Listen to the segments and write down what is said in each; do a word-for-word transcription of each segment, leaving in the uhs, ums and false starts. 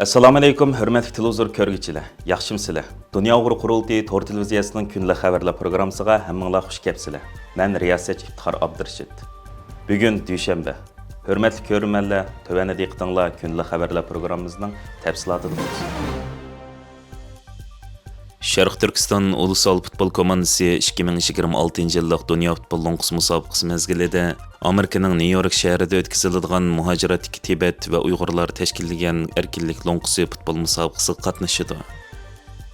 ئەسسالامۇئەلەيكۇم، ھۆرمەتلىك تېلېۋىزور كۆرگۈچىلەر، ياخشىمۇسىلەر؟ دۇنيا ئۇيغۇر قۇرۇلتىيى تور تېلېۋىزىيەسىنىڭ كۈندىلىك خەۋەرلەر پروگراممىسىغا ھەممىڭلار خۇش كەپسىلەر. مەن رىياسەتچى ئىپتىخار ئابدۇرېشىت. بۈگۈن دۈشەنبە. ھۆرمەتلىك كۆرۈرمەنلەر، تۆۋەندە دىققىتىڭلار كۈندىلىك خەۋەرلەر پروگراممىمىزنىڭ تەپسىلاتىدا بولسۇن. شەرقىي تۈركىستان ئۇلۇسئال پۇتبول كوماندىسى ئىككى مىڭ يىگىرمە ئالتىنچى يىللىق دۇنيا پۇتبول لوڭقىسى مۇسابىقىسى مەزگىلىدە ئامېرىكىنىڭ نيۇ يورك شەھىرىدە ئۆتكۈزۈلىدىغان مۇھاجىرەتتىكى تىبەت ۋە ئۇيغۇرلار تەشكىللىگەن ئەركىنلىك لوڭقىسى پۇتبول مۇسابىقىسىغا قاتنىشىدۇ.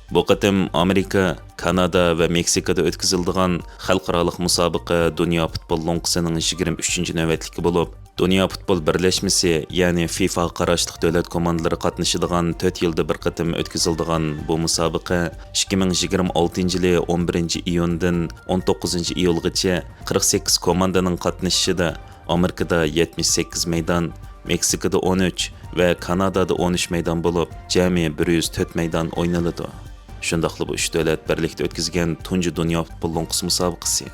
بۇ قېتىم ئامېرىكا، كانادا ۋە مېكسىكودا ئۆتكۈزۈلىدىغان خەلقئارالىق مۇسابىقە دۇنيا پۇتبول لوڭقىسىنىڭ يىگىرمە ئۈچىنچى نۆۋەتلىكى بولۇپ، دۇنيا پۇتبول بىرلەشمىسى، يەنى فىفاغا قاراشلىق دۆلەت كوماندىلىرى قاتنىشىدىغان تۆت يىلدا بىر قېتىم ئۆتكۈزۈلىدىغان بۇ مۇسابىقە ئىككى مىڭ يىگىرمە ئالتىنچى يىلى ئون بىرىنچى ئىيۇندىن ئون توققۇزىنچى ئىيۇلغىچە قىرىق سەككىز كوماندىنىڭ قاتنىشىشىدا ئامېرىكىدا يەتمىش سەككىز مەيدان، مېكسىكودا ئون ئۈچ ۋە كانادادا ئون ئۈچ مەيدان بولۇپ، جەمئىي بىر يۈز تۆت مەيدان ئوينىلىدۇ. شۇنداقلا بۇ ئۈچ دۆلەت بىرلىكتە ئۆتكۈزگەن تۇنجى دۇنيا پۇتبول لوڭقىسى مۇسابىقىسى.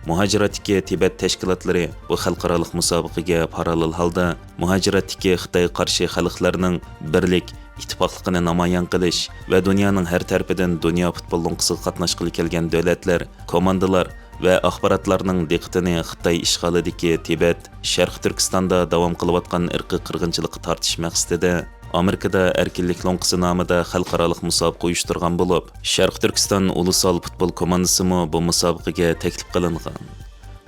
مۇھاجىرەتتىكى تىبەت تەشكىلاتلىرى بۇ خەلقئارالىق مۇسابىقىگە پاراللېل ھالدا مۇھاجىرەتتىكى خىتايغا قارشى خەلقلەرنىڭ بىرلىك، ئىتتىپاقلىقىنى نامايان قىلىش ۋە دۇنيانىڭ ھەر تەرىپىدىن دۇنيا پۇتبول لوڭقىسىغا قاتناشقىلى كەلگەن دۆلەتلەر، كوماندىلار ۋە ئاخباراتلارنىڭ دىققىتىنى خىتاي ئىشغالىدىكى تىبەت، شەرقىي تۈركىستاندا داۋام قىلىۋاتقان ئىرقىي قىرغىنچىلىققا تارتىش مەقسىتىدە، ئامېرىكىدا ئەركىنلىك لوڭقىسى نامىدا خەلقئارالىق مۇسابىقە ئۇيۇشتۇرغان بولۇپ، شەرقىي تۈركىستان ئۇلۇسئال پۇتبول كوماندىسىمۇ بۇ مۇسابىقىگە تەكلىپ قىلىنغان.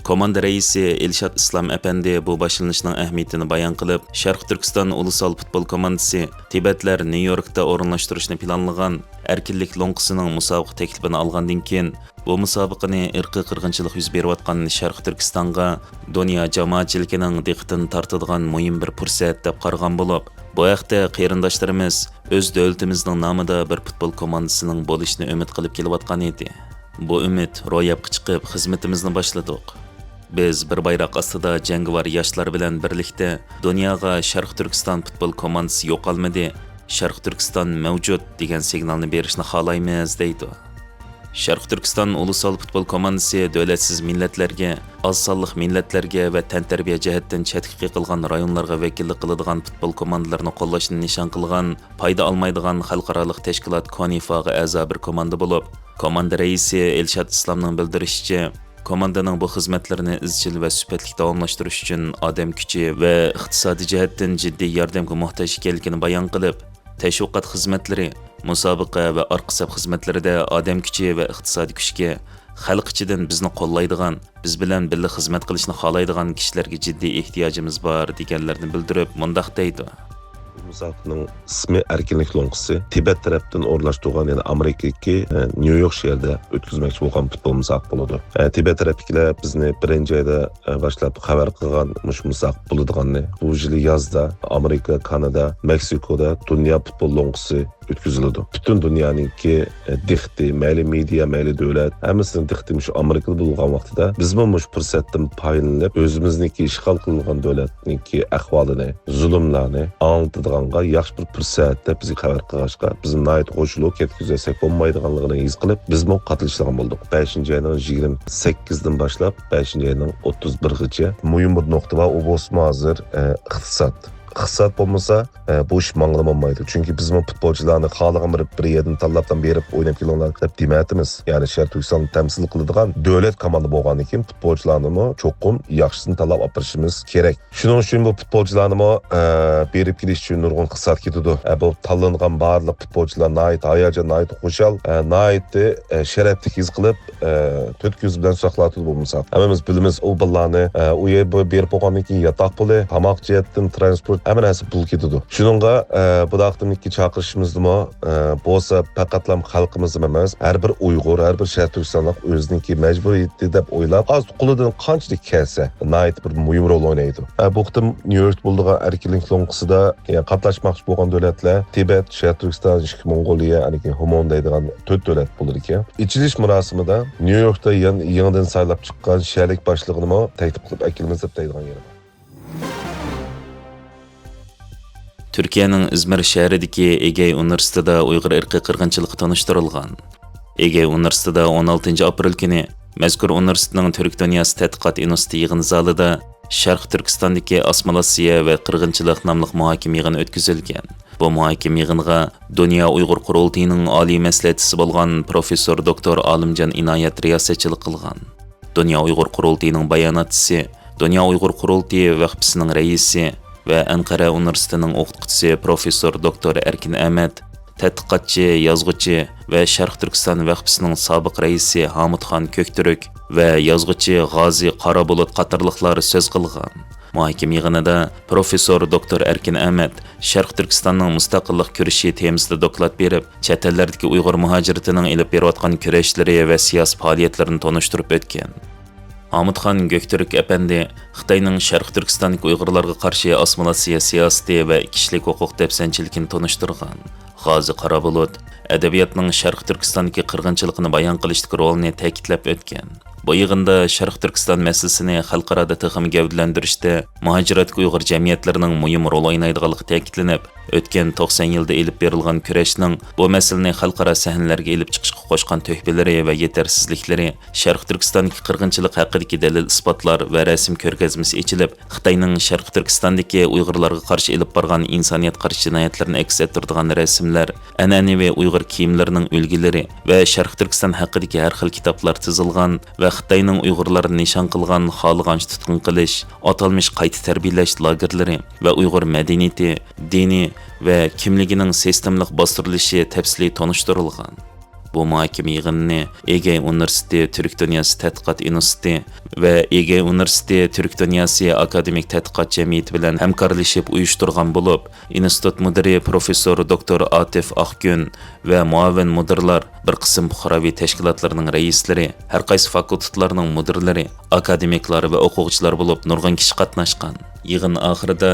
كوماندا رەئىسى ئىلشات ئىسلام ئەپەندى بۇ باشلىنىشنىڭ ئەھمىيىتىنى بايان قىلىپ، شەرقىي تۈركىستان ئۇلۇسئال پۇتبول كوماندىسى تىبەتلەر نيۇ يوركتا ئورۇنلاشتۇرۇشنى پىلانلىغان ئەركىنلىك لوڭقىسىنىڭ مۇسابىقە تەكلىپىنى ئالغاندىن كېيىن، بۇ مۇسابىقىنى ئىرقىي قىرغىنچىلىق يۈز بېرىۋاتقان شەرقىي تۈركىستانغا دۇنيا جامائەتچىلىكىنىڭ دىققىتىنى تارتىدىغان مۇھىم بىر پۇرسەت دەپ قارىغان بولۇپ، بۇ ھەقتە قېرىنداشلىرىمىز ئۆز دۆلىتىمىزنىڭ نامىدا بىر پۇتبول كوماندىسىنىڭ بولۇشىنى ئۈمىد قىلىپ كېلىۋاتقان ئىدى. بۇ ئۈمىد روياپقا چىقىپ، خىزمىتىمىزنى باشلىدۇق. بىز بىر بايراق ئاستىدا جەڭگىۋار ياشلار بىلەن بىرلىكتە دۇنياغا شەرقىي تۈركىستان پۇتبول كوماندىسى يوقالمىدى، شەرقىي تۈركىستان مەۋجۇت دېگەن سىگنالنى بېرىشنى خالايمىز، دەيدۇ. شەرقىي تۈركىستان ئۇلۇسئال پۇتبول كوماندىسى دۆلەتسىز مىللەتلەرگە، ئاز سانلىق مىللەتلەرگە ۋە تەنتەربىيە جەھەتتىن چەتكە قېقىلغان رايونلارغا ۋەكىللىك قىلىدىغان پۇتبول كوماندىلىرىنى قوللاشنى نىشان قىلغان پايدا ئالمايدىغان خەلقئارالىق تەشكىلات كونىفاغا ئەزا بىر كوماندا بولۇپ، كوماندا رەئىسى ئىلشات ئىسلامنىڭ بىلدۈرۈشىچە، كوماندىنىڭ بۇ خىزمەتلىرىنى ئىزچىل ۋە سۈپەتلىك داۋاملاشتۇرۇش ئۈچۈن ئادەم كۈچى ۋە ئىقتىسادىي جەھەتتىن جىددىي ياردەمگە موھتاج ئىكەنلىكىنى بايان قىلىپ، تەشۋىقات خىزمەتلىرى، مۇسابىقە ۋە ئارقا سەپ خىزمەتلىرىدە ئادەم كۈچى ۋە ئىقتىسادىي كۈچكە، خەلق ئىچىدىن بىزنى قوللايدىغان، بىز بىلەن بىللە خىزمەت قىلىشنى خالايدىغان كىشىلەرگە جىددىي ئېھتىياجىمىز بار، دېگەنلەرنى بىلدۈرۈپ، مۇنداق دەيدۇ. بۇ مۇسابىقىنىڭ ئىسمى ئەركىنلىك لوڭقىسى. تىبەت تەرەپتىن ئورۇنلاشتۇرغان، يەنى ئامېرىكىدىكى، ئە، نيۇ يورك شەھىرىدە ئۆتكۈزمەكچى بولغان پۇتبول مۇسابىقە بولىدۇ. ئە، تىبەت تەرەپتىكىلەر بىزنى بىرىنچى ئايدا، ئە، باشلاپ خەۋەر قىلغان مۇشۇ مۇسابىقە بولىدىغاننى. بۇ يىلى يازدا ئامېرىكا، كانادا، مېكسىكودا دۇنيا پۇتبول لوڭقىسى ئۆتكۈزۈلىدۇ. پۈتۈن دۇنيانىڭكى، ئە، دىققىتى، مەيلى مېدىيا، مەيلى دۆلەت، ھەممىسىنىڭ دىققىتى مۇشۇ ئامېرىكىدا بولغان ۋاقتىدا، بىزمۇ مۇشۇ پۇرسەتتىن پايدىلىنىپ، ئۆزىمىزنىڭكى ئىشغال قىلىنغان دۆلەتنىڭكى ئەھۋالىنى، زۇلۇملارنى ئاڭلىتىدىغانغا ياخشى بىر پۇرسەت دەپ بىزگە خەۋەر قىلغاچقا، بىزمۇ ناھايىتى قوشۇلۇپ كەتكۈزۈۋەتسەك بولمايدىغانلىقىنى ھېس قىلىپ، بىزمۇ قاتنىشىدىغان بولدۇق. بەشىنچى ئاينىڭ يىگىرمە سەككىزىدىن باشلاپ، بەشىنچى ئاينىڭ ئوتتۇز بىرىگىچە مۇھىم بىر نۇقتا بار، ئۇ بولسىمۇ ھازىر، ئە، ئىقتىساد. ئىقتىساد بولمىسا، ئە، بۇ ئىش ماڭغىلى بولمايدۇ. چۈنكى بىزمۇ پۇتبولچىلارنى خالىغان بىر، بىر يەردىن تاللاپلا بېرىپ ئويناپ كېلىڭلار دەپ دېمەيۋاتىمىز. يەنى شەرقىي تۈركىستاننى تەمسىل قىلىدىغان دۆلەت كوماندا بولغاندىن كېيىن پۇتبولچىلارنىمۇ چوقۇم ياخشىسىنى تاللاپ ئاپىرىشىمىز كېرەك. شۇنىڭ ئۈچۈن بۇ پۇتبولچىلارنىمۇ، ئە، بېرىپ كېلىش ئۈچۈن نۇرغۇن ئىقتىساد كېتىدۇ. ئە، بۇ تاللانغان بارلىق پۇتبولچىلار ناھايىتى ھاياجان، ناھايىتى خۇشال، ئە، ناھايىتى، ئە، شەرەپلىك ھېس قىلىپ، ئە، تۆت كۆز بىلەن ساقلاۋاتىدۇ بۇ مۇسابىقە. ھەممىمىز بىلىمىز، ئۇ بالىلارنى، ئە، ئۇ يەر بۇ بېرىپ بولغاندىن كېيىن ياتاق پۇلى، تاماق جەھەتتىن، ترانسپورت، ھەممە نەرسە پۇل كېتىدۇ. شۇنىڭغا، ئە، بۇ قېتىملىككە چاقىرىشىمىزدىمۇ، ئە، بولسا پەقەتلا خەلقىمىزدىن ئەمەس، ھەر بىر ئۇيغۇر، ھەر بىر شەرقىي تۈركىستانلىق ئۆزىنىڭكى مەجبۇرىيىتى دەپ ئويلاپ، ئاز قولىدىن قانچىلىك كەلسە، ناھايىتى بىر مۇھىم رول ئوينايدۇ. ئە، بۇ قېتىم نيۇ يوركتا بولىدىغان ئەركىنلىك لوڭقىسىدا، يەنى قاتناشماقچى بولغان دۆلەتلەر تىبەت، شەرقىي تۈركىستان، ئىچكى موڭغۇلىيە، ئاندىن كېيىن ھۇمۇن دەيدىغان تۆت دۆلەت بولىدىكەن. ئېچىلىش مۇراسىمىدا نيۇ يوركتا يەن-، يېڭىدىن سايلاپ چىققان شەھەرلىك باشلىقىنىمۇ تەكلىپ قىلىپ ئەكېلىمىز دەپ دەيدىغان يېرى بار. تۈركىيەنىڭ ئىزمىر شەھىرىدىكى ئېگەي ئۇنىۋېرسىتېتىدا ئۇيغۇر ئىرقىي قىرغىنچىلىقى تونۇشتۇرۇلغان. ئېگەي ئۇنىۋېرسىتېتىدا ئون ئالتىنچى ئاپرېل كۈنى مەزكۇر ئۇنىۋېرسىتېتنىڭ تۈرك دۇنياسى تەتقىقات ئىنستىتۇتى يىغىن زالىدا شەرقىي تۈركىستاندىكى ئاسسىمىلياتسىيە ۋە قىرغىنچىلىق ناملىق مۇھاكىمە يىغىنى ئۆتكۈزۈلگەن. بۇ مۇھاكىمە يىغىنىغا دۇنيا ئۇيغۇر قۇرۇلتىيىنىڭ ئالىي مەسلىھەتچىسى بولغان پروفېسسور دوكتور ئالىمجان ئىنايەت رىياسەتچىلىك قىلغان. دۇنيا ئۇيغۇر قۇرۇلتىيىنىڭ باياناتچىسى، دۇنيا ئۇيغۇر قۇرۇلتىيى ۋەخپىسىنىڭ رەئىسى ۋە ئەنقەرە ئۇنىۋېرسىتېتىنىڭ ئوقۇتقۇچىسى پروفېسسور دوكتور ئەركىن ئەمەت، تەتقىقاتچى، يازغۇچى ۋە شەرقىي تۈركىستان ۋەخپىسىنىڭ سابىق رەئىسى ھامۇتخان كۆكتۈرك ۋە يازغۇچى غازى قارابۇلۇت قاتارلىقلار سۆز قىلغان. مۇھاكىمە يىغىنىدا پروفېسسور دوكتور ئەركىن ئەمەت شەرقىي تۈركىستاننىڭ مۇستەقىللىق كۈرىشى تېمىسىدا دوكلات بېرىپ، چەت ئەللەردىكى ئۇيغۇر مۇھاجىرىتىنىڭ ئېلىپ بېرىۋاتقان كۈرەشلىرى ۋە سىياسىي پائالىيەتلىرىنى تونۇشتۇرۇپ ئۆتكەن. ھامۇتخان گۆكتۈرك ئەپەندى خىتاينىڭ شەرقىي تۈركىستاندىكى ئۇيغۇرلارغا قارشى ئاسسىمىلياتسىيە سىياسىتى ۋە كىشىلىك ھوقۇق دەپسەندىچىلىكىنى تونۇشتۇرغان. غازى قارابۇلۇت ئەدەبىياتنىڭ شەرقىي تۈركىستاندىكى قىرغىنچىلىقىنى بايان قىلىشتىكى رولىنى تەكىتلەپ ئۆتكەن. بۇ يىغىندا شەرقىي تۈركىستان مەسىلىسىنى خەلقئارادا تېخىمۇ گەۋدىلەندۈرۈشتە مۇھاجىرەتتىكى ئۇيغۇر جەمئىيەتلىرىنىڭ مۇھىم رول ئوينايدىغانلىقى تەكىتلىنىپ، ئۆتكەن توقسان يىلدا ئېلىپ بېرىلغان كۈرەشنىڭ بۇ مەسىلىنى خەلقئارا سەھنىلەرگە ئېلىپ چىقىشقا قوشقان تۆھپىلىرى ۋە يېتەرسىزلىكلىرى، شەرقىي تۈركىستاندىكى قىرغىنچىلىق ھەققىدىكى دەلىل-ئىسپاتلار ۋە رەسىم كۆرگەزمىسى ئېچىلىپ، خىتاينىڭ شەرقىي تۈركىستاندىكى ئۇيغۇرلارغا قارشى ئېلىپ بارغان ئىنسانىيەتكە قارشى جىنايەتلىرىنى ئەكس ئەتتۈرىدىغان رەسىملەر، ئەنئەنىۋى ئۇيغۇر كىيىملىرىنىڭ ئۈلگىلىرى ۋە شەرقىي تۈركىستان ھەققىدىكى ھەر خىل كىتابلار تىزىلغان ۋە خىتاينىڭ ئۇيغۇرلارنى نىشان قىلغان خالىغانچە تۇتقۇن قىلىش، ئاتالمىش قايتا تەربىيەلەش لاگېرلىرى ۋە ئۇيغۇر مەدەنىيىتى، دىنى ۋە كىملىكىنىڭ سىستېمىلىق باستۇرۇلۇشى تەپسىلىي تونۇشتۇرۇلغان. بۇ مۇھاكىمە يىغىنىنى ئېگېي ئۇنىۋېرسىتېتى تۈرك دۇنياسى تەتقىقات ئىنستىتۇتى ۋە ئېگېي ئۇنىۋېرسىتېتى تۈرك دۇنياسى ئاكادېمىك تەتقىقات جەمئىيىتى بىلەن ھەمكارلىشىپ ئۇيۇشتۇرغان بولۇپ، ئىنستىتۇت مۇدىرى پروفېسسور دوكتور ئاتىف ئاقگۈن ۋە مۇئاۋىن مۇدىرلار، بىر قىسىم پۇقراۋى تەشكىلاتلارنىڭ رەئىسلىرى، ھەر قايسى فاكۇلتېتلارنىڭ مۇدىرلىرى، ئاكادېمىكلار ۋە ئوقۇغۇچىلار بولۇپ نۇرغۇن كىشى قاتناشقان. يىغىن ئاخىرىدا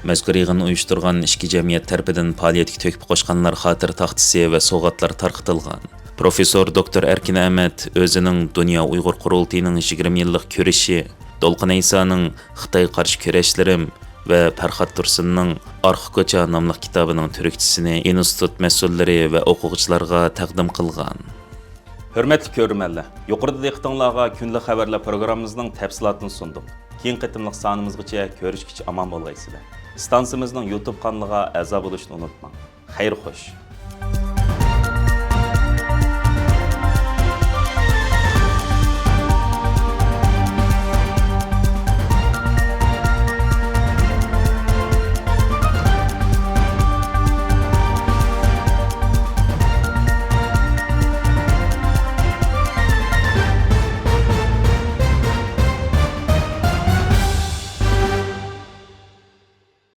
مەزكۇر يىغىننى ئۇيۇشتۇرغان ئىككى جەمئىيەت تەرىپىدىن پائالىيەتكە تۆھپە قوشقانلار خاتىرە تاختىسى ۋە سوۋغاتلار تارقىتىلغان. پروفېسسور دوكتور ئەركىن ئەمەت ئۆزىنىڭ دۇنيا ئۇيغۇر قۇرۇلتىيىنىڭ يىگىرمە يىللىق كۈرىشى، دولقۇن ئەيسانىڭ خىتايغا قارشى كۈرەشلىرىم ۋە پەرھات تۇرسۇننىڭ ئارقا كوچا ناملىق كىتابىنىڭ تۈركچىسىنى ئىنستىتۇت مەسئۇللىرى ۋە ئوقۇغۇچىلارغا تەقدىم قىلغان. ھۆرمەتلىك كۆرۈرمەنلەر، يۇقىرىدا دىققىتىڭلارغا كۈندىلىك خەۋەرلەر پروگراممىمىزنىڭ تەپسىلاتىنى سۇندۇق. كېيىنكى قېتىملىق سانىمىزغىچە كۆرۈشكىچە ئامان بولغايسىلەر. ئىستانسىمىزنىڭ يۇتۇب قانىلىغا ئەزا بولۇشنى ئۇنتۇماڭ. خەير خوش.